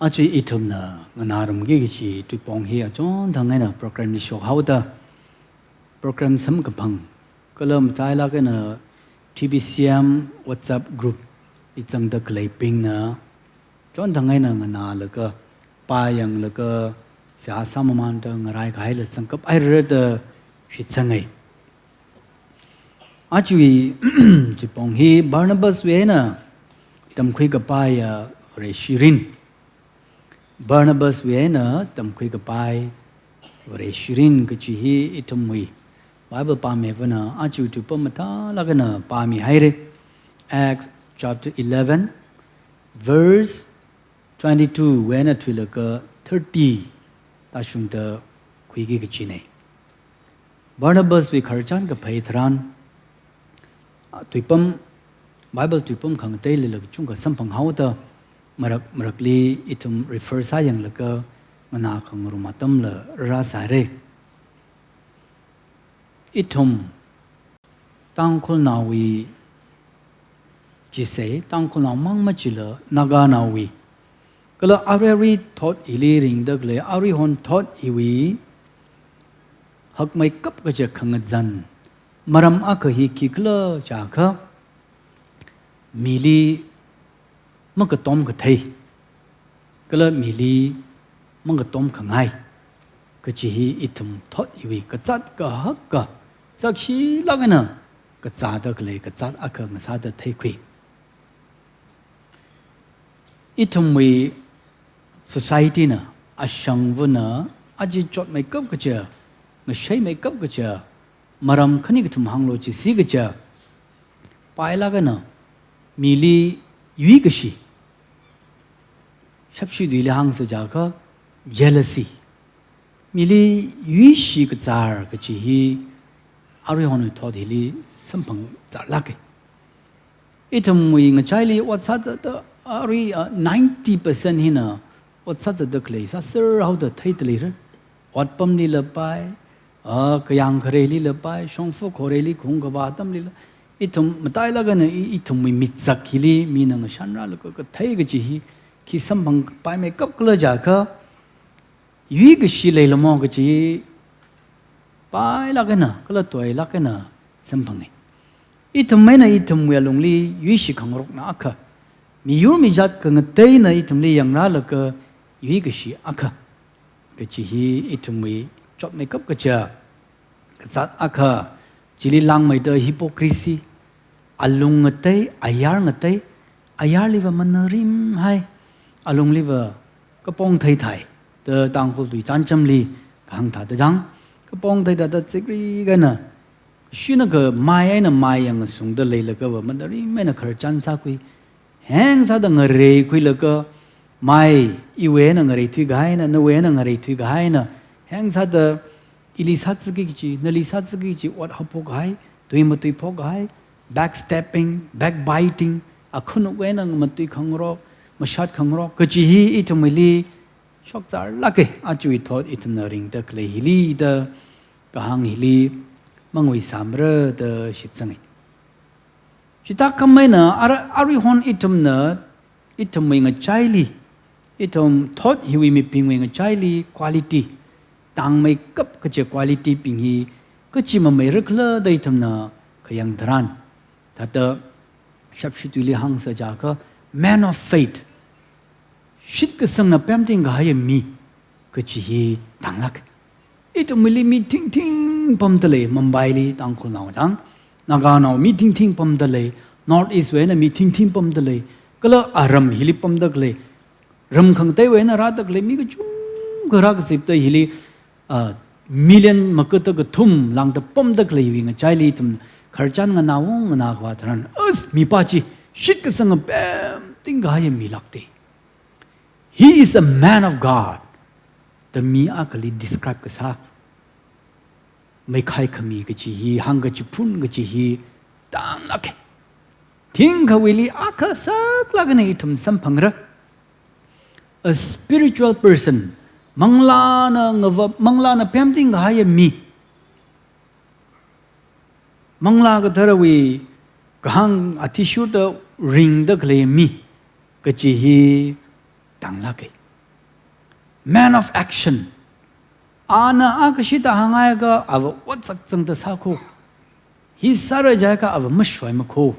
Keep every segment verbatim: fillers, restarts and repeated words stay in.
Aja ithumna nganārumki kachi tuipong hi achonthang eina program li shokhaoda, program samkaphang, kala matailāk eina T B C M WhatsApp group li zangda khaleibingna chonthang eina nganālaga, pāyanglaga, seihā sāmamānda ngaraikahaila zangkapaira da shitsangai. Ajawui tuipong hi Barnabaswui eina tamkhui kapaiya Vareshi mirin. Barnabaswui eina tamkhui kapai Vareshi mirin kachi hi ithumwui Bible pāmeivana ajawui tuipong mathālāk eina pāmihaira. Acts chapter eleven, verse twenty-two wui eina thuilaga thirty tāshungda khuiki kachina. Barnabaswui khararchan kaphei tharan, a, tuipong, Bible tuipong khangatei leilāk kachungkha samphanghaoda, marak marakli ithum refer sāyanglaga nganākhangarum atamla rāsāra. Ithum Tangkhulnaowui chisai, Tangkhulnao mang machila Naganaowui, kala arui arui thot hili ringda khalei aruihon thot hiwui hakmeikap kaja khangazan maram akha hi khikhala jiakha, mili makatom kathei, kala mili makatom khangai kachi hi ithum thot hiwui kazāt kahaka, sakshilāk eina kazāda khalei kazāt akha ngasāda theikhui. Ithumwui society na, ashangvana, aja chotmeikap kaja, ngashaimeikap kaja, maram khani kathum hānglu chisi kaja, pailāk eina mili yuikashi, shapshi tuili hāngsa jiakha jealousy, mili yuishi kazār kachi hi aruihon thot hili samphangzarlāka. Ithumwui ngachaili ot sāzatda arui, a, ninety percent hina ot sāzatda khalei sāserhaoda theida leira. Otpamlila pai, a, kayāng khareilila pai, shongfa khoreili khaung kavā atamlila, ithum matailāk eina i-, ithumwui mizak hili mina ngashanrālaga kathei kachi hi khi samphangpaimeikap khala jiakha, yuikashi leilamo kachi pailāk eina kala toilāk eina samphanga. Ithum eina ithumwui alungli yuishi khangarokna akha, miyur mijat khangateina ithumli yangrālaga yuikashi akha kachi hi ithumwui chotmeikap kaja kazāt akha, chili langmeida hypocrisy, alung ngatei, ayar ngatei, ayarliva manarimhai, alungliva kapong theithai, da Tangkhul tui chānjamli kahāng thāda jang, kapong theithāda zikrik eina, shinakha mai eina mai yang sungda leilagava manarim eina khararchan sākhui, heng sāda ngareikhuilaga, mai, iwui eina ngareithui kahaina, nawui eina ngareithui kahaina, heng sāda ili sāzaki kachi, nali sāzaki kachi, ot haophok kahai, tui matui phok kahai, backstabbing, backbiting, akhanuk eina matui khangarok, mashat khangarok kachi hi ithumwuili shokzarlāka. Ajawui thot ithumna ringda khalei hili da, kahāng hili mangui samra da shitsanga. Chithākhameina ara-, aruihon ithumna, ithumwui ngachaili, ithum thot hiwui mibingwui ngachaili quality, tangmeikap kaja quality bing hi kachi mameirakhala da ithumna khayang tharan, thāda shapshi tuili hāngsa jiakha man of faith, shitkasangna pemting kahaiya mi kachi hi tanglāk. Ithumwuili mi thingthing pamda lei, Mumbaili Tangkhulnao tang, Naganao mi thingthing pamda lei, North East wui eina mi thingthing pamda lei, kala aram hili pamda khalei, ram khangateiwui eina rāda khalei mi kachungkha rākazipda hili, ah, million makada kathum lāngda pamda khaleiwui ngachaili ithum khararchan nganāwung nganākhavā tharan, as, mipā chi shitkasanga pemting kahaiya milāka. He is a man of God. Da mi akhali describe kasā, meikhai khami kachi hi, hāngkachiphun kachi hi tanglāka. Thingkhawuili akha saklāk eina ithum samphangra. A spiritual person, manglāna ngava, manglāna pemting kahaiya mi, Manglā Katharawui kahāng athishurda ringda khalei mi kachi hi tanglāka. Man of action. Ana akashida hānghaiakha ava otsak zangda sākho. Hi sāra jiakha ava mashoimakho.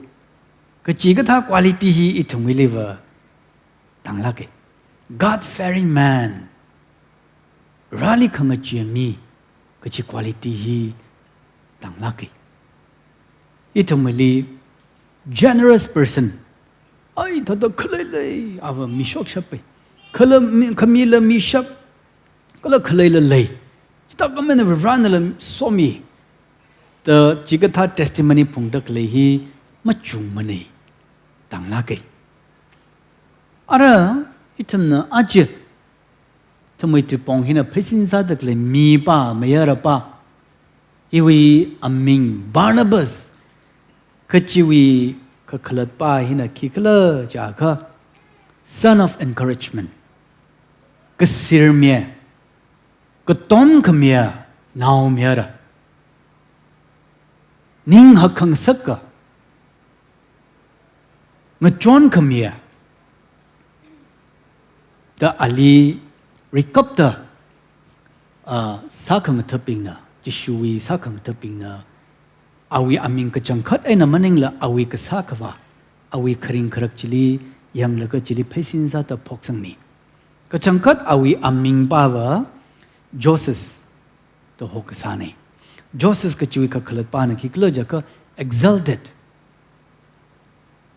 Kachi kathā quality hi ithumwuiliva tanglāke. God-fearing man. Vareli khangachee mi kachi quality hi tanglāke. Ithumwuili generous person. Ai, thāda khalei lei, ava mishokshappai. Khala mi, khamila mishap, kala khaleila lei. Chithākhameina Varivarānala somi. Da chikathā testimony phungda khalei hi machungmanei. Tanglāke. Ara, ithumna aja, ithumwui tuipong hina pheisin sāda khalei mipā, mayarapā. Iwui aming Barnabas kachiwui kakhalatpā hina khikhala jiakha, son of encouragement. Kasirmi, katomkhami, naomayara. Ning hakkhangasaka, ngachonkhami, da ali rikapta, ah, sākhangathabingna, Jishuwui sākhangathabingna, awui aming kachangkhat eina maningla awui kasā khavā, awui kharing kharak chili yanglaga chili pheisin sāda phoksangmi. Kachangkhat awui amingpāva Joseph da hokasānei. Joseph kachiwui kakhalatpāna khikhala jiakha exalted.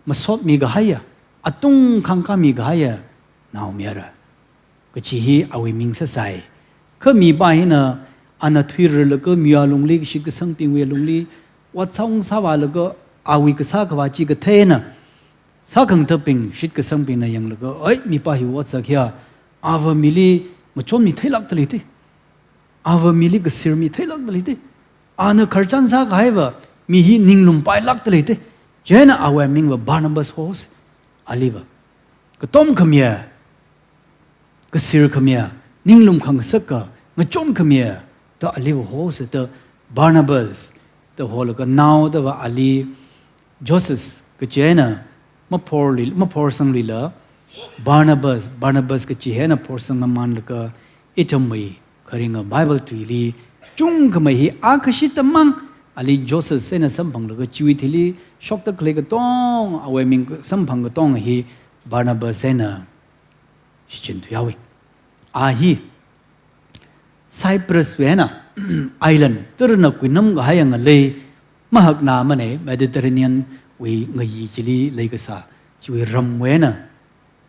Masotmi kahaiya, atung khangkhami kahaiya, naomayara. Kachi hi awui ming sāsai. Kha mipā hina ana thuirarlaga miya lungli shitkasangbingwui lungli, ot sāung sāvālaga awui kasā khavā chi katheina, sākhangathabing shitkasangbingna yanglaga, ai, mipā hi otsak hiya, ava mili ngachonmi theilākda leite. Ava mili kasirmi theilākda leite. Ana khararchan sākahaiva mi hi ninglum pailākda leite. Chieina awui mingva Barnabas hos, aliva katomkhami, kasirkhami, ninglum khangasaka, ngachonkhami, da aliva hos da Barnabas da holaga nao dava ali Joseph kachi eina maphorli, maphorsanglila Barnabas, Barnabas kachi eina phorsanglamanlaga ithumwui kharinga Bible tuili chungkhamei hi akashida mang ali Joseph eina samphanglaga chiwui thili shokda khalei katong awui ming samphang katong hi Barnabas eina shichin thuihaowe. A hi Cyprus wui eina island, tara kuinam kahaiya ngalei mahaknāmanei, Mediterranean wui ngayi chili leikasā, chiwui ramwui eina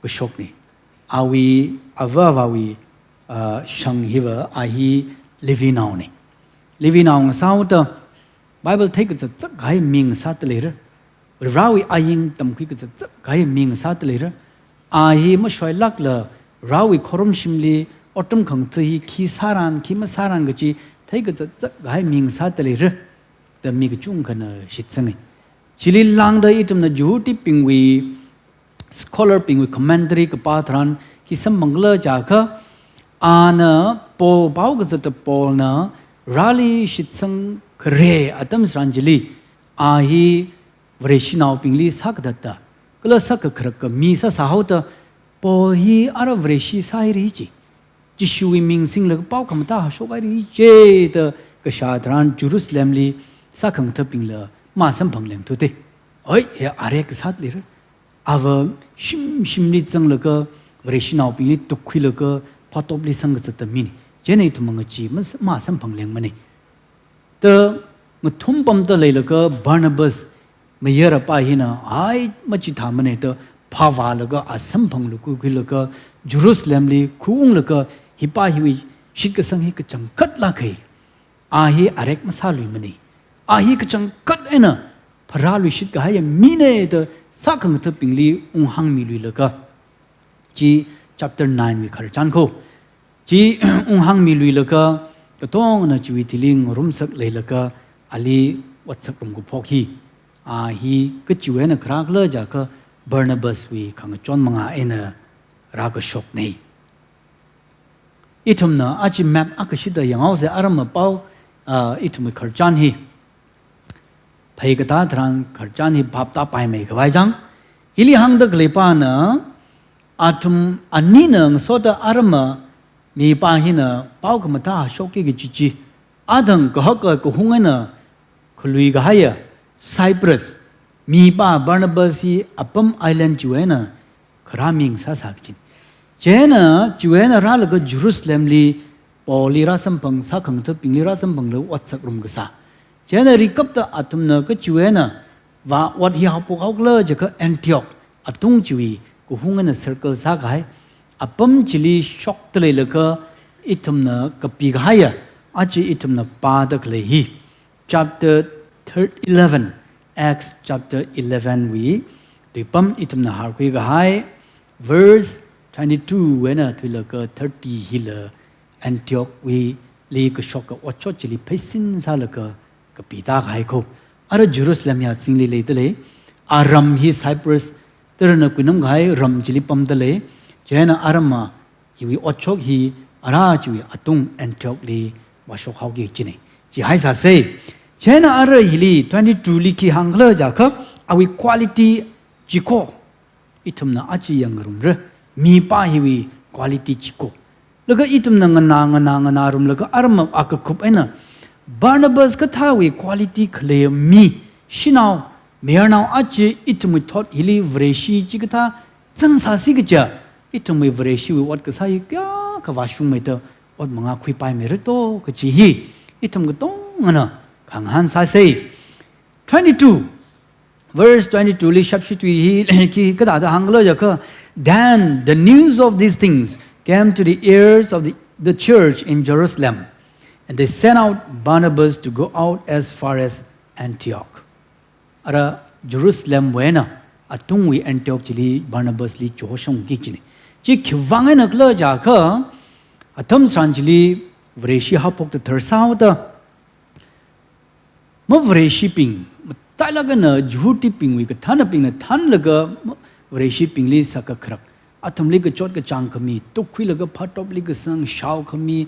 kashoknei. Awui ava avāwui, ah, shang hiva a hi Levi naonei. Levi nao ngasāhaoda Bible theikazat zatkahai mi ngasāda leira. Varewui ain tamkhui kazat zatkahai mi ngasāda leira. A hi mashoilākla Varewui khorumshimli otram khangatha hi khi sāran, khi masāran kachi theikazat zatkahai mi ngasāda leira da mi kachungkhana shitsangei. Chili lāngda ithumna Jihudibingwui scholar bingwui commentary kapā tharan khi samphangkhala jiakha, ana Paul, pao kazata Paulna Vareli shitsang khare atam tharan chili, a hi Vareshinaobingli sākathatda, kala sākakharak kami sāsāhaoda, Paul hi ara Vareshi sāhaira chi, Jishuwui ming singlaga pao khamatā hāshokhaira chi da kashā tharan Jerusalemli sākhangathabingla mā samphangleng thute. Oi, he arek sāda leira. Ava shim shimli zanglaga, Vareshinaobingli tukkhuilaga, phatopli sangkazata minei. Chieina ithum ngachee mā, mā samphanglengmanei. Da ngathum pamda leilaga Barnabas mayarapā hina, ai, machithāmanei da phavālaga, a samphanglu kuikhuilaga, Jerusalemli khuiunglaga, hipā hiwui shitkasang hi kachangkhat lākhai. A hi arek masāluimanei. A hi kachangkhat eina pharāluishit kahaiya minei da sākhangathabingli unghāngmiluilaga. Chi chapter nine wui khararchan kho. Chi unghāngmiluilaga, katongna chiwui thili ngarumsak leilaga, ali otsak rumkaphok hi. A hi kachiwui eina kharākhala jiakha Barnabaswui khangachon manga eina rākashoknei. Ithumna aja map akashida yanghaosa, aramma pao, ah, ithumwui khararchan hi. Pheikatā tharan khararchan hi bhap tāpaimei khavai chang. Hili hāngda khaleipāna, athum anina ngasoda aramma mipā hina pao khamathā shokki kaji chi, athang kahaka kahung eina khalui kahaiya Cyprus, mipā Barnabas hi apam island chiwui eina kharā mi ngasāsā kajina. Chieina chiwui eina rālaga Jerusalemli Paulli rāsamphang, sākhangathabingli rāsamphanglaga ot sārum kasā. Chieina rikapta athumna kachiwui eina vā ot hi haophok haokhala jiakha Antioch atung chiwui kahung eina circle sākahai apam chili shokta leilaga ithumna kapikahaiya, aja ithumna pāda khalei hi chapter thir-, eleven, Acts chapter eleven wui tuipam ithumna harkhui kahai, verse twenty-two wui eina thuilaga thirty hila Antioch wuili kashoka otshot chili pheisin sālaga kapita kahai ko. Ara Jerusalem hi azingli leida lei. Aram hi Cyprus, tara eina kuinam kahai ram chili pamda lei. Chieina aramva hiwui otshot hi ara chiwui atung Antioch li vāshok haoki kajina. Chihaisāsa. Chieina ara hili twenty-two li khi hāngkhala jiakha awui quality chiko ithumna aja yangngarumra. Mipā hiwui quality chiko. Laga ithumna nganā, nganā, nganārumlaga aramva akakhup eina Barnabas kathāwui quality khalei mi, shanao, mayarnao aja ithumwui thot hili Vareshi chikathā zangsāsi kaja, ithumwui Vareshiwui ot kasā hi kayākha vāshungmeida ot mangā khuipaimeira to kaji hi ithum katongana khangahān sāsa. Twenty-two, verse twenty-two li shapshi tui hi khi kathāda hāngkhala jiakha, "Then the news of these things came to the ears of the, the church in Jerusalem, and they sent out Barnabas to go out as far as Antioch." Ara Jerusalem wui eina atungwui Antioch chili Barnabas li chihoshangki kajina. Chi khiwuivang eina khala jiakha, atam tharan chili Vareshi haophokta tharsāhaoda, mavareshibing, matailāk eina Jihudibingwui kathānabingna thānlaga mavareshibingli sākakharak, athumli kachot kachāng khami, tukkhuilaga phatopli kasang shaokhami,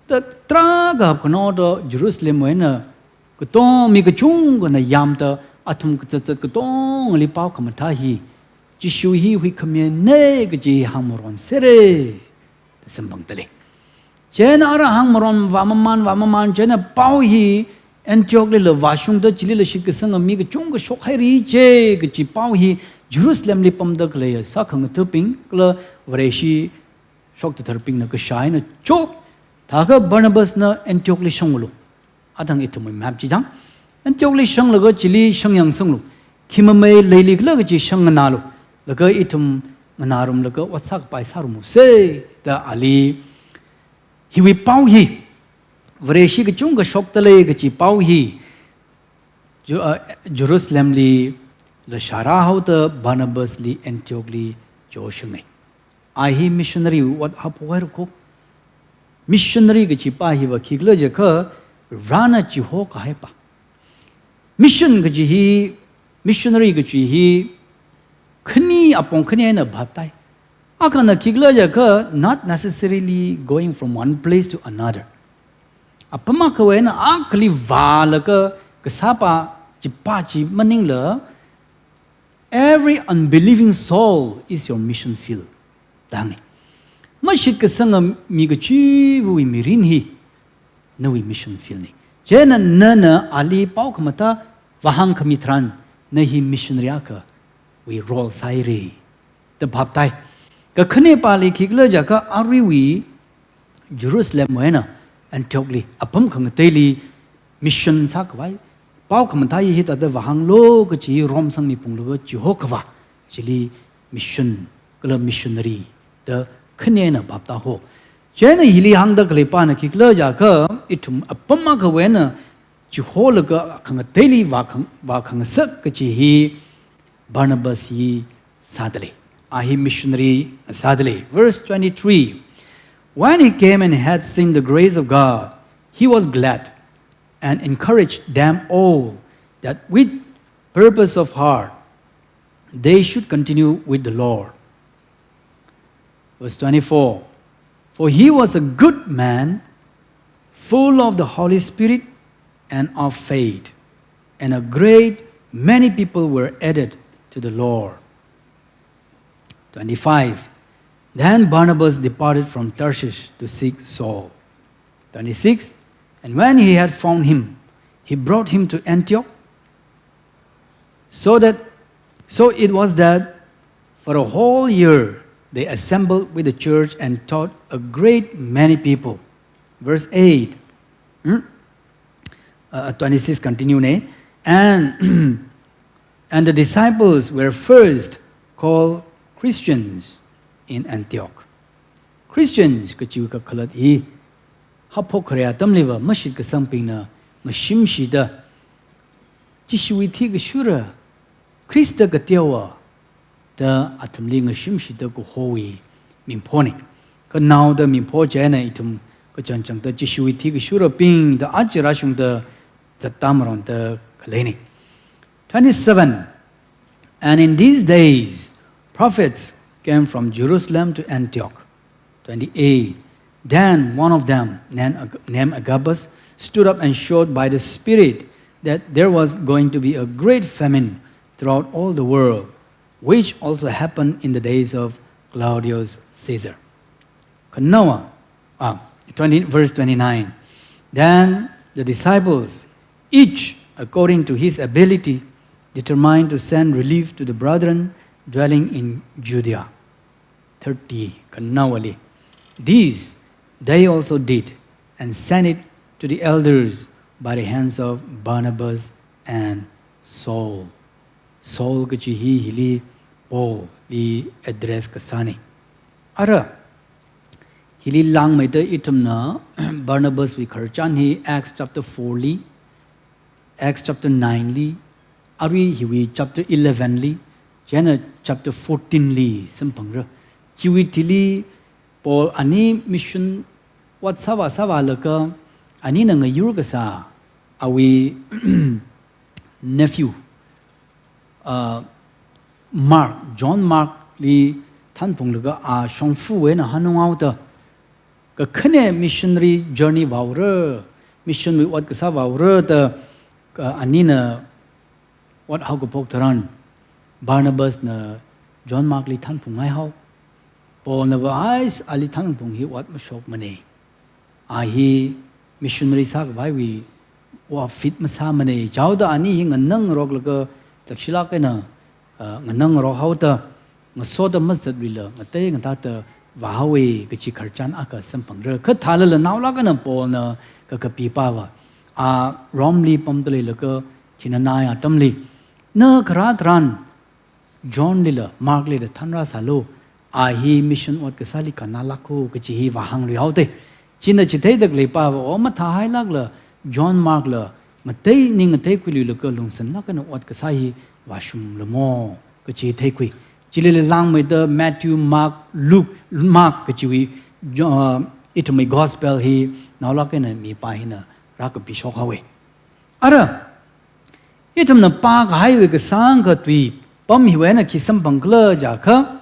ta tarākha hapkhano da Jerusalem wui eina katong mi kachungkhana yamda athum kazatzat katongali pao khamathā hi, Jishu hi huikhamiyana kaji hāngmaronsera da samphangda lei. Chieina ara hāngmaron vāmaman, vāmaman, chieina pao hi Antioch lila vāshungda chilila shitkasanga mi kachungkha shokhaira je kaji pao hi Jerusalem li pamda khaleiya sākhangathabing kala Vareshi shokta tharbingna kashā eina cho, thākha Barnabas na Antioch li shangulu. Athang ithumwui map chi chang. Antioch li shanglaga chili shangyangsanglu. Khi mamei leili khala kaji shangnganālu. Laga ithum nganārumlaga ot sākapai sārumsa da ali hiwui pao hi, Vareshi kachungkha shokta lei kaji pao hi, Ju-, uh, Jerusalem lila shārāhaoda Barnabas li Antioch li chihoshanga. A hi missionary ot haophok haira ko. Missionary kaji pā hiva khikhala jiakha Varena chihokahai pā. Mission kaji hi, missionary kaji hi, khani apong khani eina bhap tai. Akhana khikhala jiakha, not necessarily going from one place to another. Apam akhawui eina akhali vālaga kasāpā, chipā chi maningla, "Every unbelieving soul is your mission field," da hānga. Mashitkasanga mi kachivawui mirin hi nawui mission field na. Chieina nana ali pao khamathā vāhāngkhami tharan, na hi missionary akhawui role sāhaira da bhap tai. Kakhane pāli khikhala jiakha aruiwui Jerusalem wui eina Antioch li, apam khangateili mission sākhavai, pao khamathā hi hithāda vāhānglu kaji Rome sangmi phunglaga chihokhavā, chili mission kala missionary da khani eina bhap tāhaowa. Chieina hili hāngda khalei pāna khikhala jiakha, ithum apam akhawui eina chiholaga khangateili vākhang-, vākhangasak kaji hi Barnabas hi sāda lei. A hi missionary sāda lei. Verse twenty-three, "When he came and had seen the grace of God, he was glad and encouraged them all that with purpose of heart they should continue with the Lord." Verse twenty-four, "For he was a good man, full of the Holy Spirit and of faith, and a great many people were added to the Lord." Twenty-five, Then Barnabas departed from Tarshish to seek Saul. Twenty-six. And when he had found him, he brought him to Antioch. So that, so it was that for a whole year they assembled with the church and taught a great many people. Verse eight. Hmm? Uh, twenty-six continue ne. And, and the disciples were first called Christians in Antioch. Christians kachiwui kakhalat hi, haophok khare atamliva mashitkasangbingna ngashimshida, Jishuwui thikashura, Khrista kateowa, da athumli ngashimshida kahowui mingpho ne. Kha naoda mingpho chieina ithum kachangchangda Jishuwui thikashurabing da aja rāshungda zatda maronda khalei ne. Twenty-seven. And in these days, prophets came from Jerusalem to Antioch. Twenty-eight. Then one of them, named Ag-, named Agabus, stood up and showed by the Spirit that there was going to be a great famine throughout all the world, which also happened in the days of Claudius Caesar. Khanaowa, ah, twenty, verse twenty-nine. Then the disciples, each according to his ability, determined to send relief to the brethren dwelling in Judea. Thirty, khanaowali. These they also did, and sent it to the elders by the hands of Barnabas and Saul. Saul kachi hi hili Paul li address kasā ne. Ara, hili langmeida ithumna Barnabaswui khararchan hi Acts chapter four li, Acts chapter nine li, arui hiwui chapter eleven li, chieina chapter fourteen li samphangra. Chiwui thili Paul ani mission ot sāvā sāvālaga, anina ngayur kasā awui nephew, uh, Mark, John Mark li thanphunglaga a shongfa eina hanunghaoda, kakhane missionary journey vāura, mission wui ot kasā vāura da, ka anina ot haokaphok tharan, Barnabas na John Mark li thanphungngaihao. Paul nava, "Ais, ali thanphung hi ot mashokmane. A hi missionary sākhavaiwui ot fit masāmane." Chaoda ani hi nganāngaroklaga, zakshilāk eina, ah, nganāngarok haoda, ngasoda mazatluila, ngatei ngathāda vāhaowe kachi khararchan akha samphangra. Kha thālala naolāk eina Paul na kakapi pāva, a Rome li pamda leilaga, china nai atamli, na kharā tharan John lila, Mark lila thanrāsālu, a hi mission ot kasāli kannālāka kachi hi vāhānglui haoda. China chitheida khalei pāva, o mathāhailākla, John Mark la, ngatei ning ngateikhuiluilaga lungsanlāk eina ot kasā hi vāshunglu mo kachi theikhui. Chilila langmeida Matthew, Mark, Luke, Mark kachiwui, Jo-, uh, ithumwui gospel hi naolāk eina mipā hina rākapishok haowe. Ara, ithumna pākahaiwui kasāngkha tuipam hiwui eina khi samphangkhala jiakha,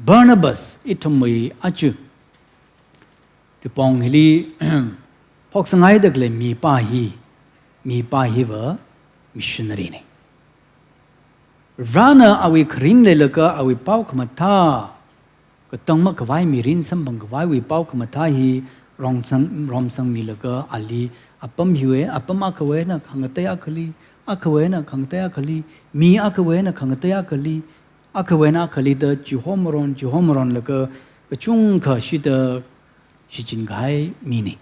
Barnabas, ithumwui aja tuipong hili phoksangaida khalei mipā hi, mipā hiva missionary ne. Varena awui kharing leilaga awui pao khamathā, katang makhavai mirin samphangkhavaiwui pao khamathā hi romsang, romsangmilaga ali apam hiwui, apam akhawui eina khangatei akhali, akhawui eina khangatei akhali, mi akhawui eina khangatei akhali, akhawui eina akhali da chihomaron, chihomaronlaga kachungkha shida shichinkahai mi ne.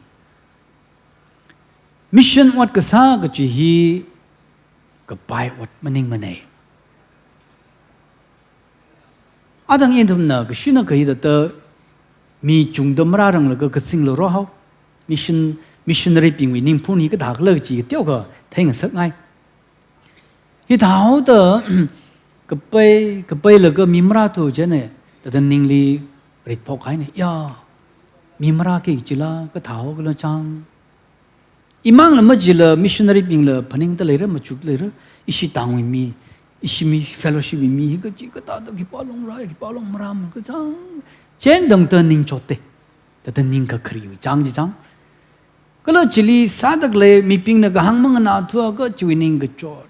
Mission ot kasā kachi hi kapai ot maningmane. Adang ithumna kashina kahida ta mi chungda marāranglaga kazingla rohao. Mission, missionary bingwui ningphun hi kathākhala kachi teokha theingasakngai. Hithāhaoda, kapai, kapailaga mi marāthu chieina, thāda ningli ritphok kahaine, ya, mi marāki kachila, kathāhaokhala chang. Imangla majila, missionary bingla, phaningda leira, machukda leira, ishi tangwui mi, ishi mi fellowship wui mi, hi kachi kathāda khipā long rāi, khipā long marāma, kachang. Chieina tangda ning chotte. Thāda ning kakhariwui chang chi chang. Kala chili sāda khalei mibingna kahāng manganāthuakha chiwui ning kachot.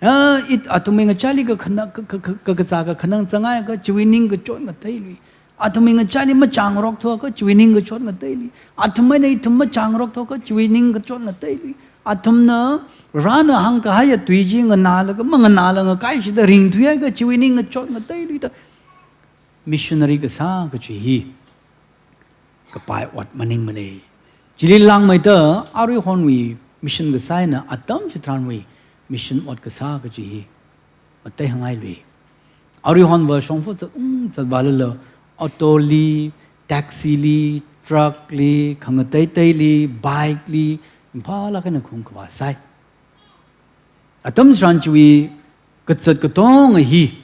Ah, it, athumwui ngachaili kakhanang, ka, ka, ka, ka, kazā kakhanang zanghaiakha, chiwui ningkachot ngateilui. Athumwui ngachaili machāngarok thuakha, chiwui ningkachot ngateilui. Athum eina ithum machāngarok thuakha, chiwui ningkachot ngateilui. Athumna, Varena hāngkahaiya tui chi nganālaga, manganāla ngakaishida ringthuihaiakha, chiwui ningkachot ngateilui da. Missionary kasā kachi hi kapai ot maningmana. Chili langmeida aruihonwui mission kasā eina atam chitharanwui mission ot kasā kachi hi matei hāngngailui. Aruihonva shongfa zat, um, zatvālala, auto li, taxi li, truck li, khangateiteili, bike li, Imphal lāk eina khaung khavā sai. Atam chitharan chiwui kazat katonga hi,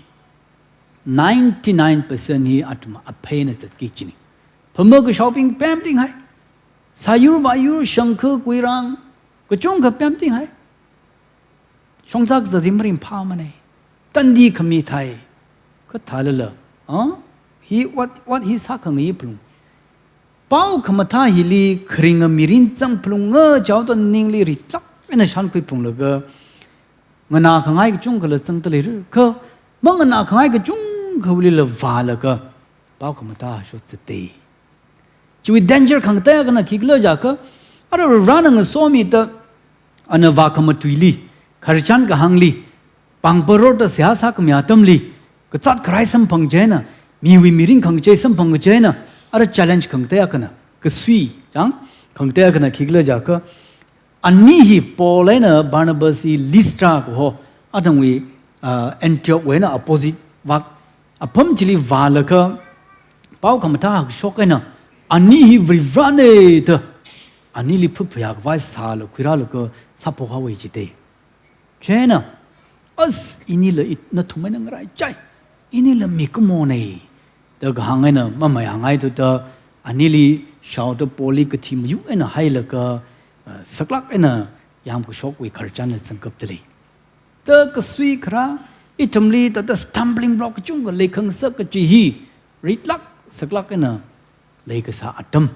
ninety-nine percent hi athum aphei eina zatki kachina. Phamakashaobing pemtinghai. Sāyur vāyur, shangkha kuirang, kachungkha pemtinghai. Shongzā kazat hi maringphāmana. Tandi khami thai. Kathālala, ah? Hi ot, ot hi sākhangai phalung. Pao khamathā hili kharinga mirin zang phalunga jihaoda ningli ritlāk eina shānkhui phalunglaga, nganākhangai kachungkhala zangda leira. Kha manganākhangai kachungkhawuilila vālaga, pao khamathā shokzata. Chiwui danger khangatei akhana khikhala jiakha, ara Varena ngasomida, ana vākhamatuili, khararchan kahāngli, pāng parorda seihā sākhami atamli, kazāt kharai samphang kaji eina, miwui mirin khangachei samphang kaji eina, ara challenge khangatei akhana, kasui, chang, khangatei akhana khikhala jiakha, ani hi Paul eina Barnabas hi Lystra kaho, athangwui, ah, Antioch wui eina opposite vak, apam chili vālaga, pao khamathā hāngkashok eina, ani hi Varivarana da, anili phaphayā khavai sāla khuirālaga sāphok haowa jida. Chieina, as, inila it, nathum eina ngaraichai, inila mikumona da kahāng eina mamayāngai thuda, anili shaoda Paul li kathi mayu eina hailaga, ah, saklāk eina yamkashokwui khararchanla zangkapda lei. Da kasui kharā, ithumli da, da stumbling block kachungkha leikhangasak kachi hi, ritlāk saklāk eina leikasā atam.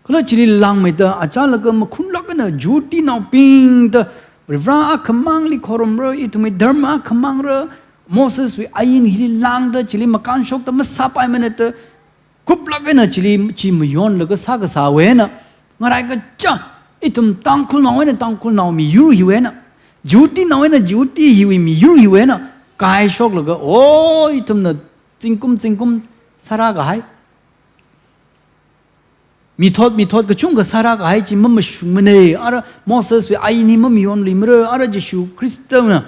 Kala chili langmeida achālakha makhunlāk eina Jihudinaobing da, Varivara akhamangli khorumra, ithumwui dharma akhamangra, Moseswui ain hili lāngda chili makānshokta masāpaimana da, kuplāk eina chili chi mayonlaga sākasāwui eina, ngareikachā, ithum Tangkhulnao eina Tangkhulnao miyur hiwui eina, Jihudinao eina Jihudi hiwui miyur hiwui eina, kaishoklaga, oh, ithumna zingkum zingkum sārākahai, mithot mithot kachungkha sārākahai chi mamashungmana, ara Moseswui ain hi mamayonluimara, ara Jishu Khristana,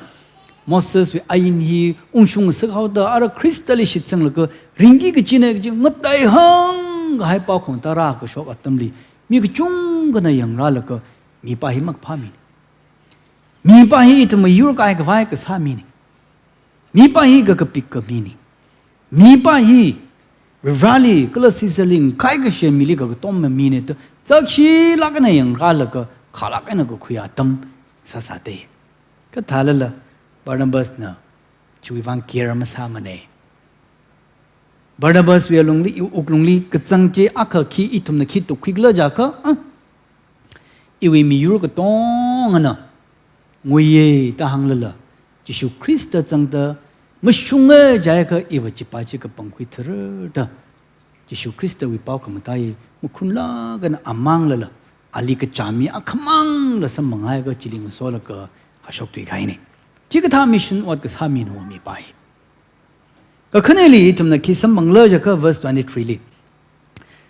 Moseswui ain hi ungshung ngasakhaoda, ara Khristali shitsanglaga ringki kachina kaji ngateihāngkahai pao khamathā rākashok atamli, mi kachungkhana yangrālaga, mipā hi makaphā mina. Mipā hi ithum mayur kaikhavai kasā mina. Mipā hi kakapik khamina. Mipā hi Varivarali kala Caesarli ngakaikashi mili kakatomma mina da, zakshilāk eina yangrālaga, khalāk eina kakhuiya atam sāsāda. Kathālala, Barnabasna chiwui vang care masāmana. Barnabaswui alungli, iwui wuklungli kazang chi akha khi ithumna khi tukkhuikhala jiakha, ah, iwui miyur katongana nguiya da hānglala, Jishu Khrista zangda mashunga jiakha iva chipā chi kapangkhui thara da, Jishu Khristawui pao khamathā hi makhunlāk eina amanglala, ali kachāmi akhamangla samphangakha chili ngasolaga hashok tuikahaina. Chikathā mission ot kasā mina mipā hi. Kakhaneli ithumna khi samphangla jiakha verse twenty-three li,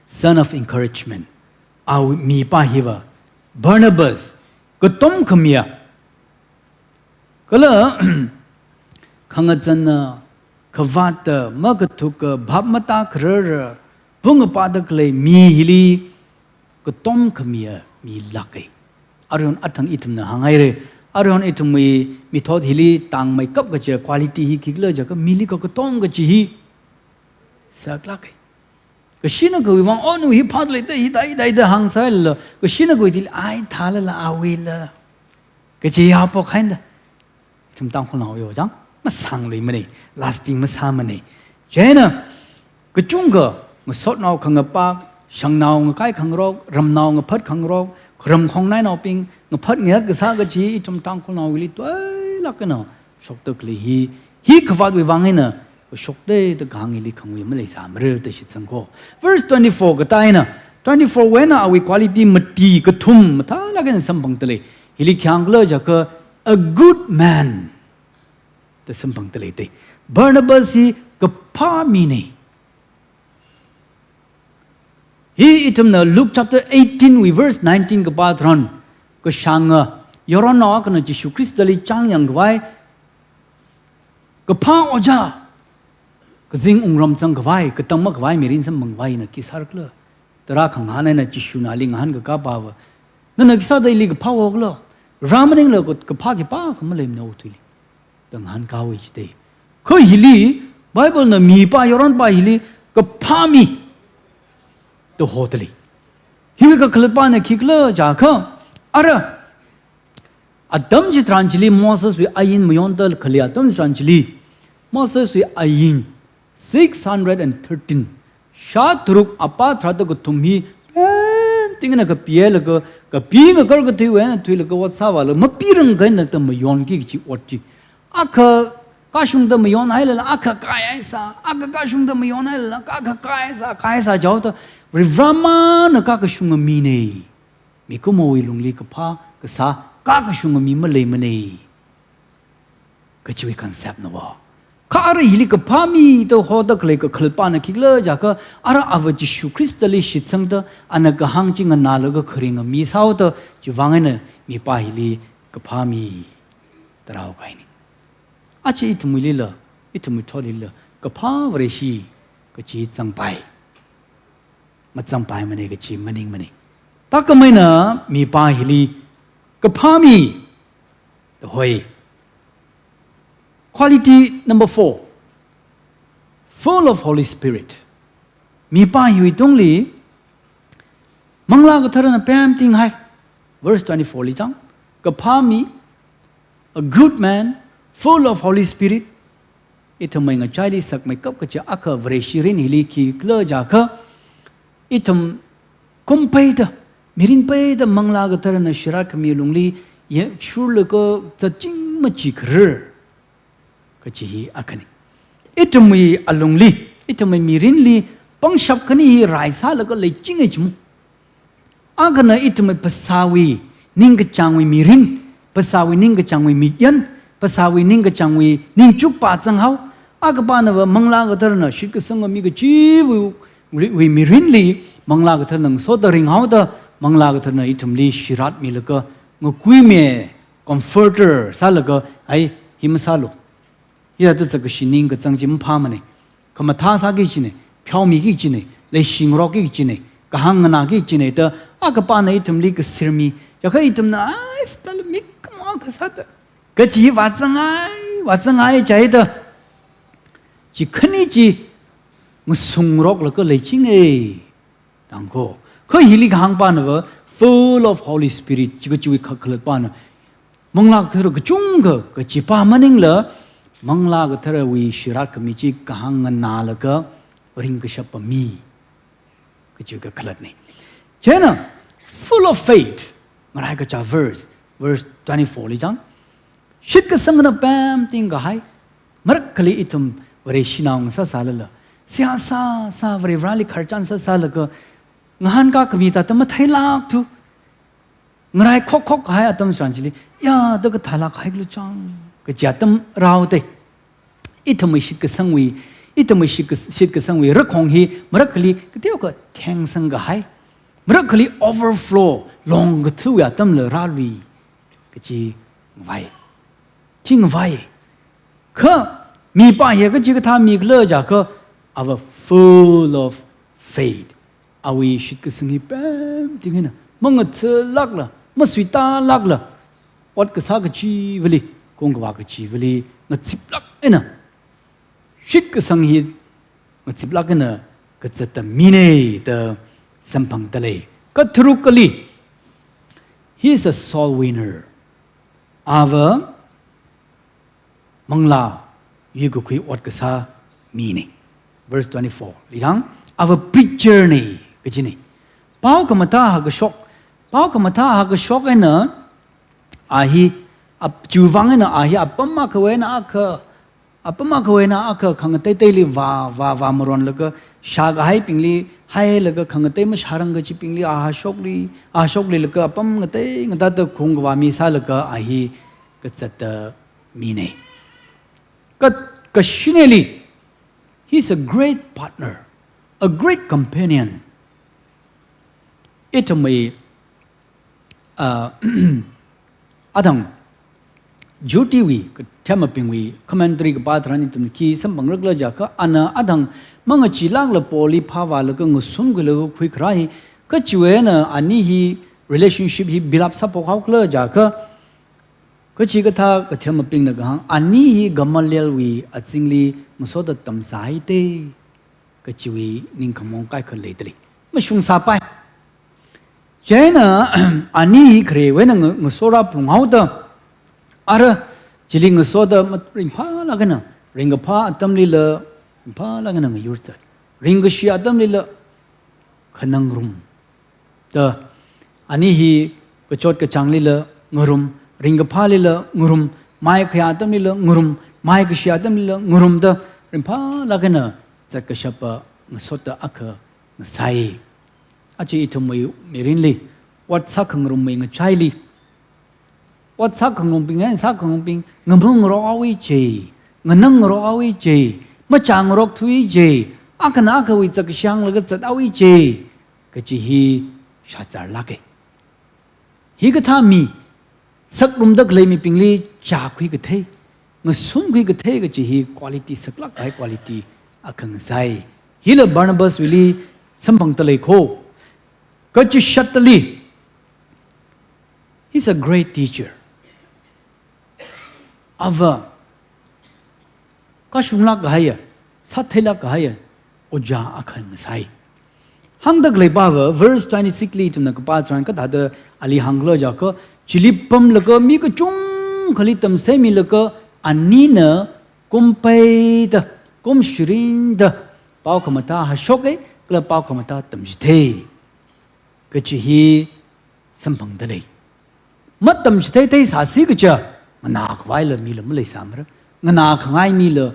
son of encouragement. Awui mipā hiva Barnabas, katom khamiya, kala khangazana, khavāta, makathuka, bhap matākharara, pung apāda khalei mi hili katom khamiya milāka. Aruihon athang ithumna hānghaira. Aruihon ithumwui mithot hili tangmeikap kachi quality hi khikhala jiakha mili kakatom kachi hi saklāka. Kashina kawui vang, oh, nawui hi phāda leida, hithāda, hithāda hāngsālala, kashina kawui thili, ai, thālala awuila kachi haophok haida. Ithum Tangkhulnao yo chang, masangluimana, lasting masāmana. Chieina, kachungkha, ngasotnao khangapak, shangnao ngakai khangarok, ramnao ngaphat khangarok, kharam khongnainaobing ngaphat ngayāt kasā kachi, ithum Tangkhulnaowuili tuilāk eina shokda khalei hi, hi khavātwui vang eina kashok da da kahāng hili khangui maleisāmara da shitsangko. Verse twenty-four katā eina, twenty-four wui eina awui quality mati kathum mathālāk eina samphangda lei. Hili khi hāngkhala jiakha, a good man da samphangda lei te. Barnabas hi kaphā mina. Hi ithumna Luke chapter eighteen wui verse nineteen kapā tharan, kashānga yaronnao akhana Jishu Khristali chāngyāng khavai, kaphā ojā, kazing wungram zang khavai, katang makhavai mirin samphang khavai ina khi sārakhala da rākhangahān eina Jishuna ali ngahānkakā pava, nana khi sāda ili kaphā hokhala? Rā maningla kaphā khipākha maleimana okathuili da ngahānkāhaowa jite. Kha hili, Bible na mipā yaronpā hili kaphā mi da hoda lei. Hiwui kakhalatpana khikhala jiakha, ara, atam chitharan chili Moseswui ain mayonda khalei atam chitharan chili, Moseswui ain six hundred and thirteen, shātharuk apā tharāda kathum hi pemting eina kapihailaga, kapingakarkathuiwui eina thuilaga ot sāvālaga mapirangkha eina da mayonki kachi ot chi. Akha kashungda mayonhailala akha kaihaisā, akha kashungda mayonhailala akha kaihaisā, kaihaisā jihaoda, Varivarāmana kakashunga mina. Mikumowui lungli kaphā kasā kakashunga mi maleimana kachiwui concept nava. Kha ara hili kaphā mi da hoda khalei kakhalatpana khikhala jiakha, ara ava Jishu Khristali shitsangda, ana kahāng chi nganālaga kharinga mi sāhaoda, chiwui vang eina mipā hili kaphā mi da rāhaokahaina. Aja ithumwuilila, ithumwui thotlila, kaphā Vareshi kachi zangpai, mazangpaimana kachi maningmana. Thākhameina mipā hili kaphā mi da hoi. Quality number four, full of Holy Spirit. Mipā hiwui tungli Manglā Katharana pemtinghai. Verse twenty-four li chang, kaphā mi, a good man, full of Holy Spirit. Ithumwui ngachaili sakmeikap kachi akha Vareshi mirin hili khikhala jiakha, ithum kum peida, mirin peida Manglā Katharana shirat khami lungli yekshurlaga zatching machikharar kachi hi akhana. Ithumwui alungli, ithumwui mirinli pangshap khani hi raisālaga leichinga chimu. Akhana ithumwui phasāwui ningkachāngwui mirin, phasāwui ningkachāngwui miyan, phasāwui ningkachāngwui ningchukpā zanghao. Akhapānava Manglā Katharana shitkasanga mi kachiwui, wui mirinli Manglā Katharana ngasoda ringhaoda, Manglā Katharana ithumli shirat milaga, ngakuimi, comforter sālaga, ai, hi masālu. Hithāda zakkashi ningkachāng chi maphāmana. Khamathā sāki kachina, pheomiki kachina, leishingarokki kachina, kahāng nganāki kachina da, akhapāna ithumli kasirmi. Jiakha ithumna, ai, sitala mik kama kasāda kachi vāzanghai, vāzanghai jihaida, chi khani chi ngasungroklaga leichinga. Dangko. Kha hili kahāngpānava full of Holy Spirit, chi kachiwui kakhalatpana. Manglā Kathara kachungkha kachipā maningla, Manglā Katharawui shirat khami chi kahāng nganālaga ringkashap pami kachi kakhalatna. Chieina, full of faith, ngaraikacha verse, verse twenty-four li chang, shitkasangana pemtingkahai. Marakhali ithum Vareshinao ngasāsālala, seihā sāsā, Varivarāli khararchan sāsālaga, ngahānkā khami thāda matheilākthu, ngarai khokkhok kahai atam chitharan chili, ya, da kathālāk kahai khala chang kachi atam rāhaoda. Ithumwui shitkasangwui, ithumwui shitkas-, shitkasangwui rakhong hi marakhali kateokha thengsangkahai, marakhali overflow, longkathuiwui atamla rālui kachi ngavai. Chi ngavai. Kha mipā hi kachikathā mikhala jiakha, ava full of faith. Awui shitkasang hi pemting eina mangathalākla, masuitālākla, ot kasā kachivali, kongkavā kachivali ngaziplāk eina, shitkasang hi ngaziplāk eina kazata mina da samphangda lei. Katharukkali, he is a soul winner. Ava manglā yuikakhui ot kasā mina. Verse twenty-four li chang, ava preacher na kachina. Pao khamathā hākashok, pao khamathā hākashok eina, a hi, ap-, chiwui vang eina a hi apam akhawui eina akha, apam akhawui eina akha khangateiteili vā, vā, vāmaronlaga, shākahaibingli hailaga khangatei mashārang kachibingli a hashokli, a hashoklilaga apam ngatei ngateida khungkavā mi sālaga a hi kazatta mina. Ka, kashineli, he's a great partner, a great companion. Ithumwui, ah, athang Jude wui, kathemabingwui commentary kapā tharan ithum khi samphangra khala jiakha, ana athang mangachee lākla Paulli phāvālaga ngasumkhuilaga khuikharā hi, kachiwui eina ani hi relationship hi build up sāphok haokhala jiakha, kachikathā kathemabingna kahāng, ani hi Gamalielwui azingli ngasoda tamsāhaite kachiwui ningkhamaong kaikha leidalei. Mashungsāpai. Chieina ani hi kharewui eina nga-, ngasorā phalunghaoda, ara chili ngasoda ma-, ringphālāk eina, ringkaphā atamlila ringphālāk eina ngayur zat, ringkashi atamlila khanangarum da, ani hi kachot kachānglila ngarum, ringkaphālila ngarum, maikhayā atamlila ngarum, maikashi atamlila ngarumda, ringphālāk eina zatkashapa ngasoda akha ngasai. Aja ithumwui mirinli, ot sākhangarummei ngachaili, ot sākhangarumbing eina sākhangarumbing ngamungngarok haowa ji, nganangngarok haowa ji, machāngarok thuwa ji, akhana akhawui zatkashānglaga zat haowa ji kachi hi shāzārlāka. Hikathā mi, sakrumda khalei mibingli chākhui kathei, ngasumkhui kathei kachi hi quality, saklāk kahai quality akha ngasai. Hila Barnabaswuili samphangda lei kho. Kachishatali, he's a great teacher. Ava kashunglāk kahaiya, sātheilāk kahaiya ojā akha ngasai. Hāngda khalei pava, verse twenty-six li ithumna kapā tharan kathāda ali hāngkhala jiakha, chili pamlaga mi kachungkhali tamchitheimilaga anina kumpeida, kumshirinda, pao khamathā hashoka, kala pao khamathā tamchithei kachi hi samphangda lei. Matamchitheithei sāsi kaja, nganākhavaila mila maleisāmara, nganākhangai mila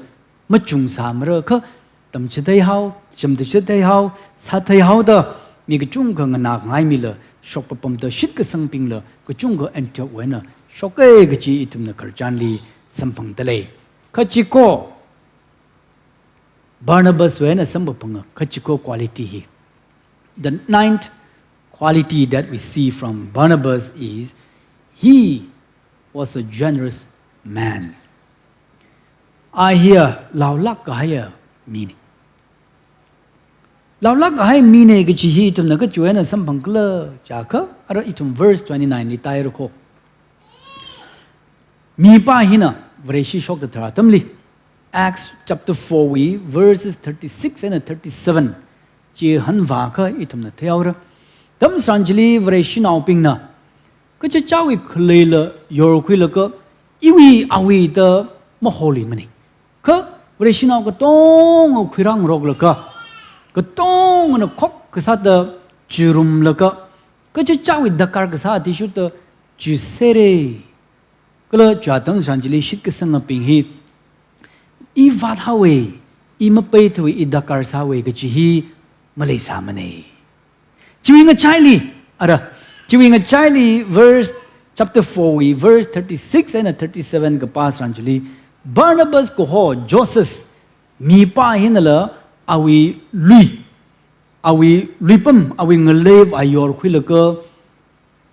machungsāmara, kha tamchithei hao, shimda chithei hao, sāthei haoda, mi kachungkha nganākhangai mila shokpapamda, shitkasangbingla kachungkha Antioch wui eina shoka kachi ithumna khararchanli samphangda lei. Kachiko, Barnabaswui eina samkaphanga kachiko quality hi. The ninth quality that we see from Barnabas is he was a generous man. A hiya laolāk kahaiya mina. Laolāk kahai mina kachi hi ithumna kachiwui eina samphangkhala jiakha, ara ithum verse twenty-nine li tāhaira kho. Mipā hina Vareshi shokta tharan atamli, Acts chapter four wui verses thirty-six and thirty-seven chi hanvākha ithumna theihaora. Atam tharan chili Vareshinaobingna kachichāwui khaleila yorkhuilaga, iwui awui da maholimana. Kha Vareshinao katonga khuirāngaroklaga, katongana khokkha sāda chirumlaga, kachichāwui darkar kasā athishurda chiserra. Kala chi atam tharan chili shitkasangabing hi, i vāthaowa, i mapeithuwa, i darkar sāwa kachi hi maleisāmana. Chiwui ngachaili, ara, chiwui ngachaili verse, chapter four wui verse thirty-six and thirty-seven kapā tharan chili, Barnabas kaho Joseph, mipā hinala awui lui, awui luipam, awui ngalei vā yorkhuilaga,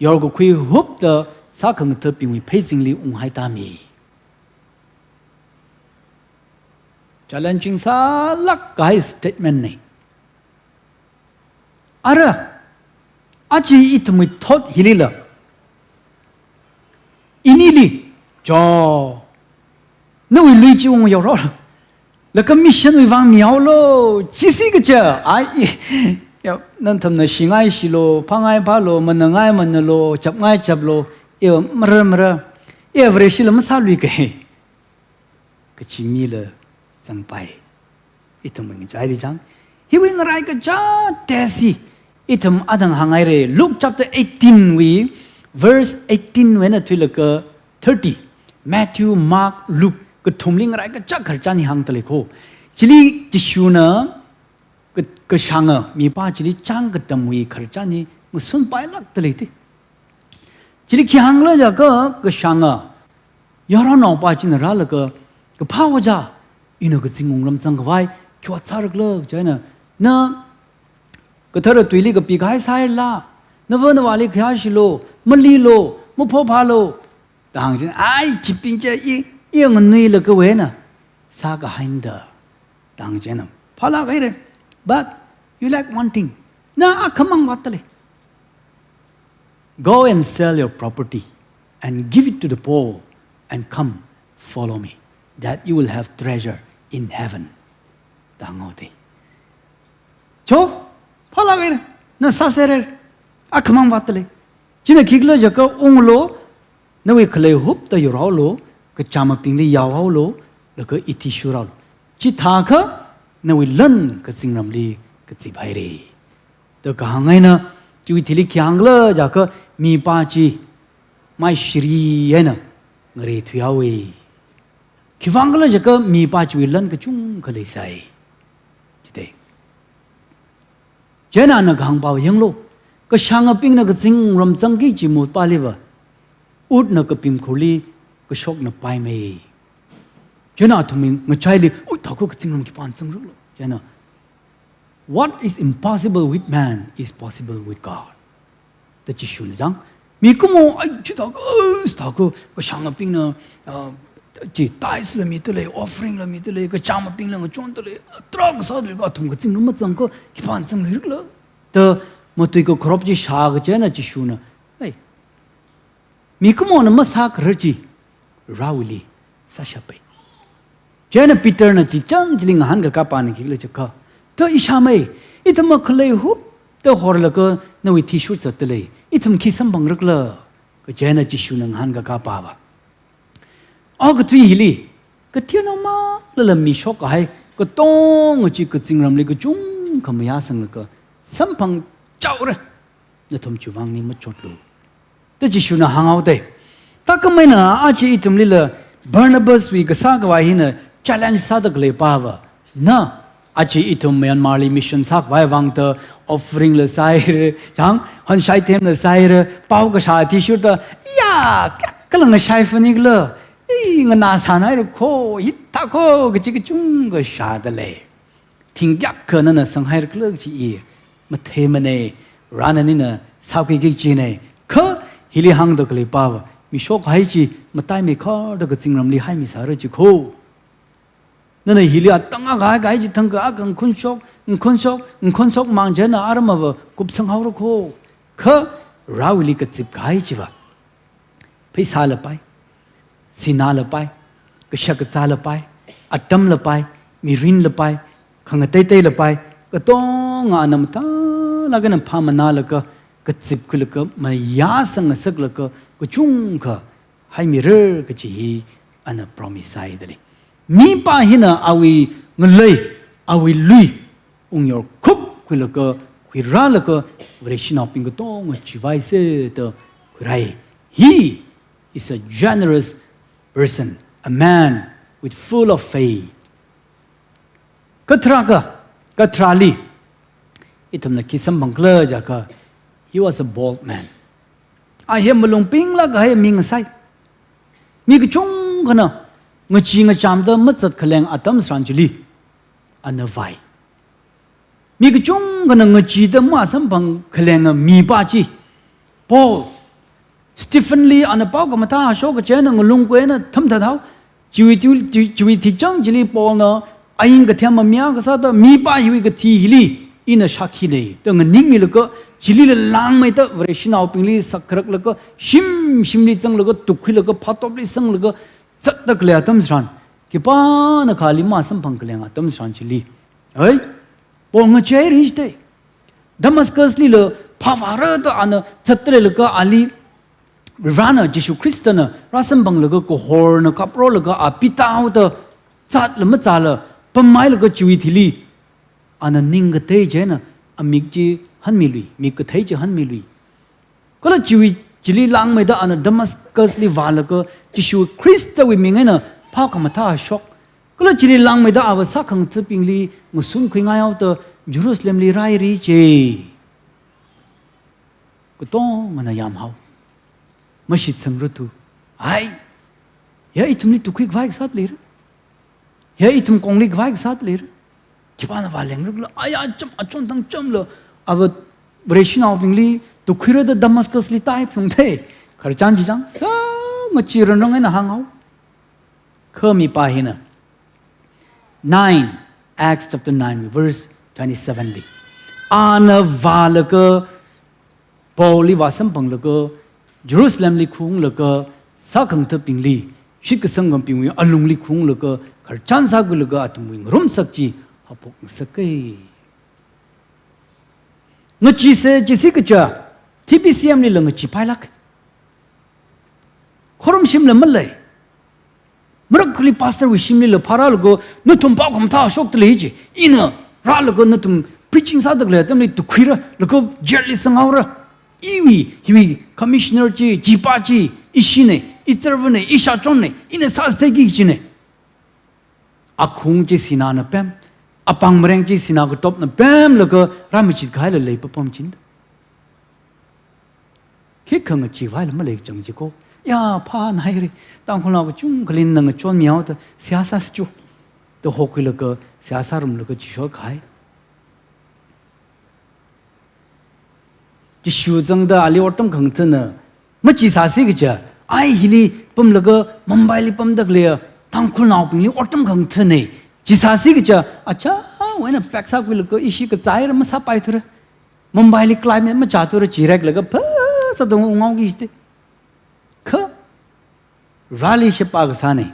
yorkakhui hupda sākhangathabingwui pheizingli unghaitāmi. Challenging sālāk kahai statement na. Ara, aja ithumwui thot hilila, inili, cho, nawui lui chi ungyorhaolu, laga mission wui vang mihaolu, chisi kaja, ai, i, ya, nathumna shingai shilu, phāngai phālu, manangai manalu, chapngai chaplu, i, mara mara, i, Vareshila masāluika. Kachi mila zangpai. Ithum ngachaili chang. Hiwui ngarai kachāng tesi. Ithum athang hānghaira. Luke chapter eighteen wui, verse eighteen wui eina thuilaga thirty. Matthew, Mark, Luke, kathumli ngarai kachak khararchan hi hāngda lei kho. Chili Jishuna ka-, kashanga mipā chili chāng katamwui khararchan hi ngasunpailākda lei te. Chili khi hāngkhala jiakha kashanga yaronnaopā china rālaga, "Kaphā ojā, ina kazing wungram zangkhavai khi vātsārakhala?" Chieina, "Na kathara tuili kapikahai sāhaira, nava navāli khayāshilo, malilu, maphophālu," da hāngchieina, "Ai, chibing chi i, i nganuilakha wena sākahaina da," da hāngchieina, "Phālāk haira, but you lack one thing. Na akhamang vātda lei. Go and sell your property and give it to the poor and come, follow me, that you will have treasure in heaven," da hānga te. "Cho, phālāk haira, na sāser haira, akhamang vātda lei. China khikhala jiakha unglu, nawui khalei hupta yorhaolu, kachāmabingli yaohaolu, laga ithi shurhaolu. Chithākha nawui lan kazingramli kaziphaira," da kahāng eina, chiwui thili khi hāngkhala jiakha mipā chi mai shiri eina ngareithuihaowa. Khiwuivang khala jiakha mipā chiwui lan kachungkha leisai. Chite. Chieina ana kahāngpava yanglu, kashangabingna kazing wungram zangki kaji mutpaliva, utna kapimkhurli kashokna paimei. Chieina athumwui ngachaili, "Ui, thākha kazingram khipāna zangrakhala?" Chieina, "What is impossible with man is possible with God," da Jishuna chang. Mikumo, "Ai, chithākha, ai, chithākha kashangabingna, ah, chi tithes la mida lei, offering la mida lei, kachāmabingla ngachonda lei, tarākha sāda lei, athum kazingram mazangkha khipāna zangluirakhala?" da matui kakharop chi shākachieina Jishuna, "Ei, mikumona masākharar chi Varewuili sāshappai." Chieina Peterna chi chang chili ngahānkakāpana khikhala jiakha, "Da ishāmei, ithumva khalei hupta horlaga nawui thi shurzatda lei, ithum khi samphangrakhala?" Kachieina Jishuna ngahānkakāpava, "Okathui hili kathirnao manglala mishokkahai katonga chi kazingramli kachungkha mayāsanglaga samphangchaora. Nathum chiwui vang ning machotlu," da Jishuna hānghaoda lei. Thākhameina aja ithumlila Barnabaswui kasā khavai hina challenge sāda khaleipava, na aja ithum Myanmarli mission sākhavai vangda offering la sāhaira, chang, hanshai them la sāhaira, pao kashā athishurda, ya, kayākhala ngashai phanikhala, i, nganāsānhaira kho, hithākha kaji kachungkha shāda lei. Thing kayākha nana sanghairakhala chi i matheimana, Varena nina sākhuiki kajina. Kha hili hāngda khaleipava, mishokkahai chi mataimeikharda kazingramli haimisāra chi kho. Nana hili atang akha kahai chi thangkha akha ngakhunshok, ngakhunshok, ngakhunshok mang chieina aramva kupsanghaora kho. Kha Varewuili kazipkahai chiva, pheisāla pai, sināla pai, kashakazāla pai, atamla pai, mirinla pai, khangateiteila pai, katonga ana mathālāk eina phāmanālaga, kazipkhuilaga, mayāsang ngasaklaga, kachungkha haimira kaji hi ana promise sāhaida lei. Mipā hina awui ngalei, awui lui ungyor khupkhuilaga, khuirālaga, Vareshinaobing katonga chivaisa da khuirai. He is a generous person, a man with full of faith. Katharākha, katharāli ithumna khi samphangkhala jiakha, he was a bold man. A hi malung pinglāk kahai mi ngasai. Mi kachungkhana ngachee ngachamda mazat khaleng atam tharan chili ana vai. Mi kachungkhana ngacheeda masamphang khalenga mipā chi, Paul, Stephenli ana pao khamathā shok kachieina ngalung kuina thamthat hao. Chiwui tiu-, chi-, chiwui thikchang chili Paulna ain kathem mamiya kasāda mipā hiwui kathi hili ina shākhina da nganingmilaga, chilila langmeida Vareshinaobingli sakkharāklaga, shim shimli zanglaga, tukkhuilaga, phatopli sanglaga zatda khalei atam tharan, khipānakha ali masamphang khalenga atam tharan chili, ai, Paul ngacheira jite. Damascuslila phāvāra da ana zatda leilaga ali Varena, Jishu Khristana rāsamphanglaga kahorna kaprolaga a pitaoda zatla mazāla pamhailaga chiwui thili ana ning katei chieina amik chi hanmilui, mik kathei chi hanmilui. Kala chiwui Chili langmeida ana Damascus li vālaga Jishu Khristawui ming eina phākhamathā shok. Kala chili langmeida ava sākhangathabingli ngasun khuingai haoda Jerusalem li rairi je. Katongana yamhao. Mashitsangra tu. Ai. Ya ithumli tukhuikhavai kasā leira. Ya ithum kongli khavai kasā leira. Khipāna vālengra khala, aya cham, achon thang chamla, ava Vareshinaobingli tukhuira da Damascus li tai phlung thei. Khararchan chi chang, sā ngachi ranrang eina hānghao. Kha mipā hina. Nine, Acts chapter nine, verse twenty-seven li. Ana vālaga Paulli vāsamphanglaga, Jerusalemli khaunglaga, sākhangathabingli, shitkasangbingwui alungli khaunglaga, khararchan sākhuilaga athumwui ngarumsak chi haophok ngasaka. Ngachisa, chisi kaja, T B C M lila ngachipailāk. Khorumshimla malei. Marakhali pastorwui shimlila phārālaga, nathum phākhamathā shokta lei ji. Ina rālaga nathum preaching sāda khalei atamli tukhuira, laga jail li sanghaora. Iwui, hiwui commissioner chi, chipā chi, ishina, ichārvana, ishāchonna, ina sāsāki kajina. Akhung chi sināna pem, apāng mareng chi sinā katopna pemlaga rāmachit kahaila leipapam chin. Khikha ngachivaila malei chang jiko. Ya, phānhaira. Tangkhulnao kachungkhalina ngachonmi haoda, seihā sāsa chu. Da hokhuilaga, seihā sārumlaga chishok kahai. Jishu zangda ali otram khangathana, machisāsi kaja, ai hili pamlaga Mumbai li pamda khalei, Tangkhulnaobingli otram khangathana, chisāsi kaja, achāwui eina pack sākhuilaga ishi kazāra masāpaithura. Mumbai li climate machāthura jireklaga phāsāda unghaoki jite. Kha, rali shapā kasāna.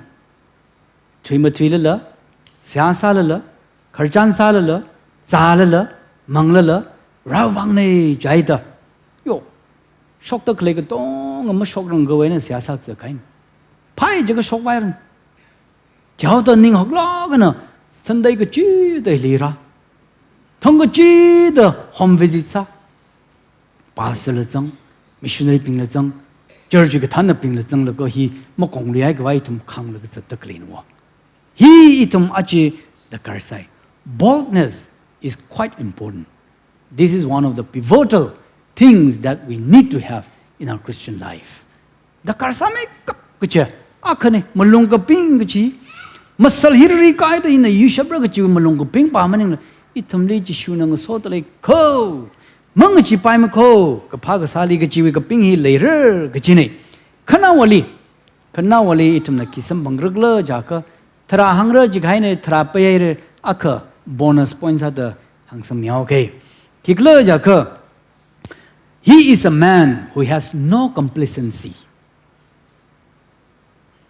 Thuimathuilala, seihā sālala, khararchan sālala, zālala, manglala, Varewui vangna jaida. Yo, shokda khalei katonga mashokrangkhavai eina seihā sākazat kahaina. Phai jiakha shokvairan. Jaoda ning haklāk eina, Sunday kachida hili rā. Thang kachida home visit sā. Pastor la zang, missionary bing la zang, church kathānabing la zanglaga hi makongluihai khavai ithum khānglaga zatda khaleinao. Hi ithum aja darkar sai. Boldness is quite important. This is one of the pivotal things that we need to have in our Christian life. Darkar sāmeikap kachi, akhana, malung kaping kachi, masal hirri kaida ina yuishapra kachi malung kapingpa maningla, ithumli Jishuna ngasoda lei kho, mangacheepaimei kho, kaphā kasāli kachiwui kaping hi leira kachina. Khanaowali, khanaowali ithumna khi samphangra khala jiakha, tharā hāngra jikahaina, tharā paihaira, akha bonus point sāda hāngsammihaoke. Khikhala jiakha, he is a man who has no complacency.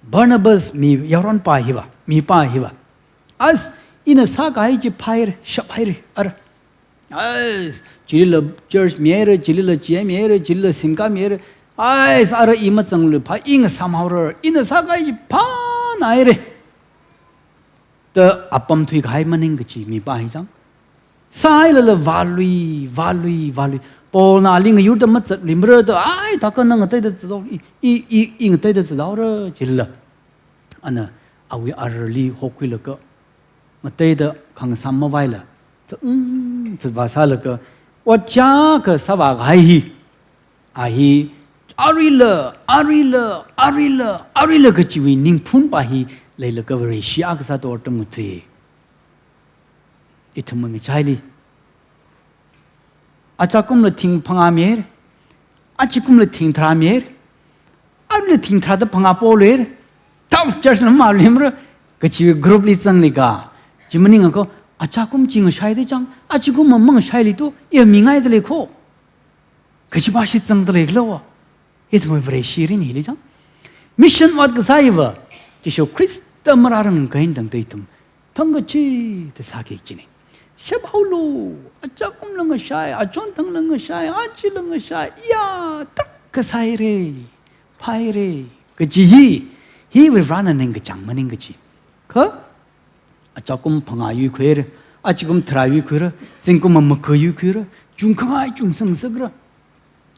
Barnabas mi yaronpa hiva, mipā hiva. As, ina sākahai chi phāhaira, shaphaira, ara. As, chilila church mihaira, chilila chihai mihaira, chilila simkā mihaira. As, ara i mazanglu phā, i ngasāmhaora, ina sākahai chi phānahaira. Da apam thuikahai maning kachi mipā hi chang. Sāhailala vālui, vālui, vālui. Paulna ali ngayurda mazatluimara da, ai, thākha na ngateida zathaora, i, i, i, i ngateida zathaora, jilala. Ana, awui ararli hokhuilaga, ngateida khangasām mavaila, zat, mm, zatvā sālaga, ot chiyākha sāvākahai hi. A hi, aruila, aruila, aruila, aruila kachiwui ningphunpa hi leilaga Vareshi akha sāda otram ngatha. Ithum mangachaili. Achakumla thing phangā mihaira. Achikumla thing tharā mihaira. Aruila thing tharāda phangā poluira. Thao church la maluimara. Kachiwui group li zanglaga. Chi maningakha, achakum chi ngashaida chang, achikum ma mangashaili tu, iya mingaida lei kho. Kachiva shitsangda lei khala va. Ithum Vareshi rin hili chang. Mission ot kasā hiva, Jishu Khrista marārang kahaina tangda ithum thang kachida sāki kajina. Shaphaolu, achakumla ngashai, achonthangla ngashai, achila ngashai, ya, tarākha sāhaira, phāhaira, kachi hi, hi Varivarana ningkachāng maning kachi. Kha, achakum phangā yuikhuira, achikum tharā yuikhuira, zingkum makha yuikhuira, chungkhangai chungsang ngasakra.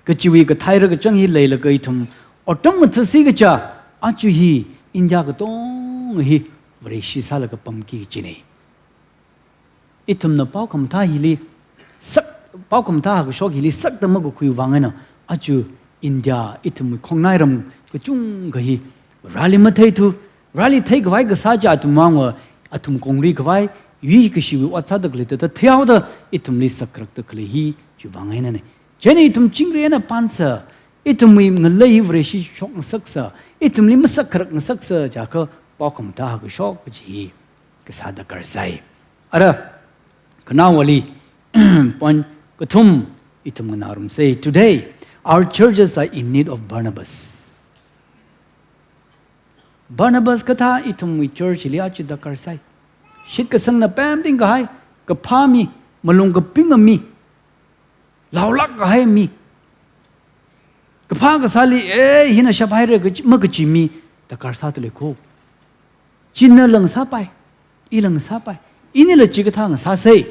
Kachiwui kathai rakachang hi leilaga ithum otram mathasi kaja, aja hi India katonga hi Vareshi sālaga pamki kajina. Ithumna pao khamathā hili sak, pao khamathā hakashok hili sakda makakhui vang eina, aja India ithumwui khongnai ram kachungkha hi rāli matheithu, rāli theikhavai kasā chi athum vangva, athum konglui khavai, yuikashiwui ot sāda khalei thāda theihaoda ithumli sakkharakda khalei hi, chiwui vang einana. Chieina ithum chingri eina pānsa, ithumwui ngalei hi Vareshi shokngasaksa, ithumli masakkharakngasaksa, jiakha pao khamathā hakashok kaji hi kasā darkar sai. Ara, khanaowali, point kathum ithum nganārumsa. Today, our churches are in need of Barnabas. Barnabas kathā ithumwui church li aja darkar sai. Shitkasangna pemting kahai, kaphā mi, malung kapinga mi, laolāk kahai mi. Kaphā kasāli, eh, hina shaphaira kaji, makaji mi darkar sāda lei kho. China lang sāpai, i lang sāpai, inila chikathā ngasāsa.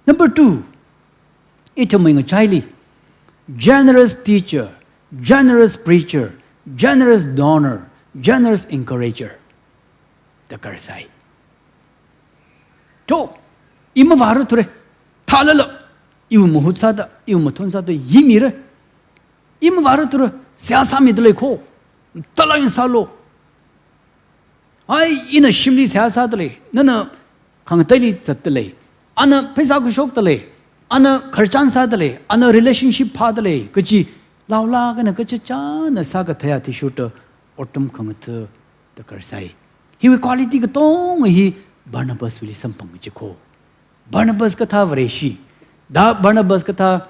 Number two, ithumwui ngachaili, generous teacher, generous preacher, generous donor, generous encourager darkar sai. To, i mavāra ture, thālala, iwui mahut sāda, iwui mathun sāda, hi mira. I mavāra ture, seihā sāmida lei kho, talai sālu. Ai, ina shimli seihā sāda lei, nana khangateili zatda lei, ana pheisā khuishokda lei, ana khararchan sāda lei, ana relationship phāda lei, kaji laolāk eina kachachāna sākathei athishurda otram khangatha darkar sai. Hiwui quality katonga hi Barnabas wuili samphang kaji kho. Barnabas kathā Vareshi, da Barnabas kathā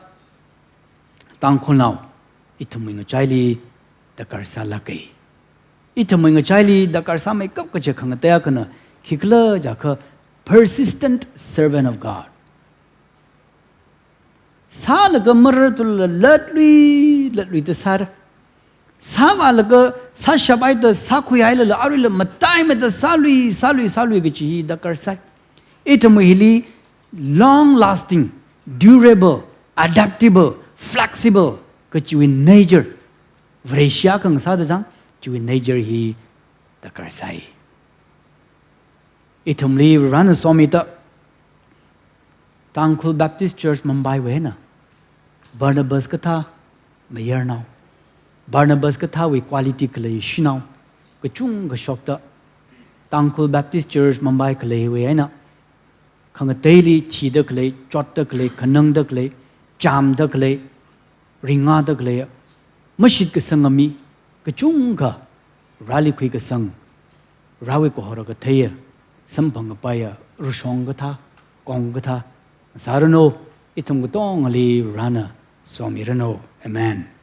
Tangkhulnao, ithumwui ngachaili darkar sālāka. Ithumwui ngachaili darkar sāmeikap kaja khangatei akhana khikhala jiakha persistent servant of God. Sālaga marar tula latlui, latluida sāra. Sāvālaga sāshaphaida sākhuihailala aruila mataimeida sālui, sālui, sālui kaji hi darkar sai. Ithumwui hili long lasting, durable, adaptable, flexible kachiwui nature, Vareshi akha ngasāda chang, chiwui nature hi darkar sai. Ithumli Varena somida, Tangkhul Baptist Church Mumbai wui eina Barnabas kathā mayarnao, Barnabas kathāwui quality khalei shanao kachungkha shokta, Tangkhul Baptist Church Mumbai khaleiwui eina khangateili thida khalei, chotda khalei, khanangda khalei, chamda khalei, ringda khalei, mashitkasanga mi kachungkha rālikhui kasang, Varewui kahora katheiya, samphang kapaiya, rashong kathā, kong kathā sāranu, ithum katongali Varena somiranu. Amen.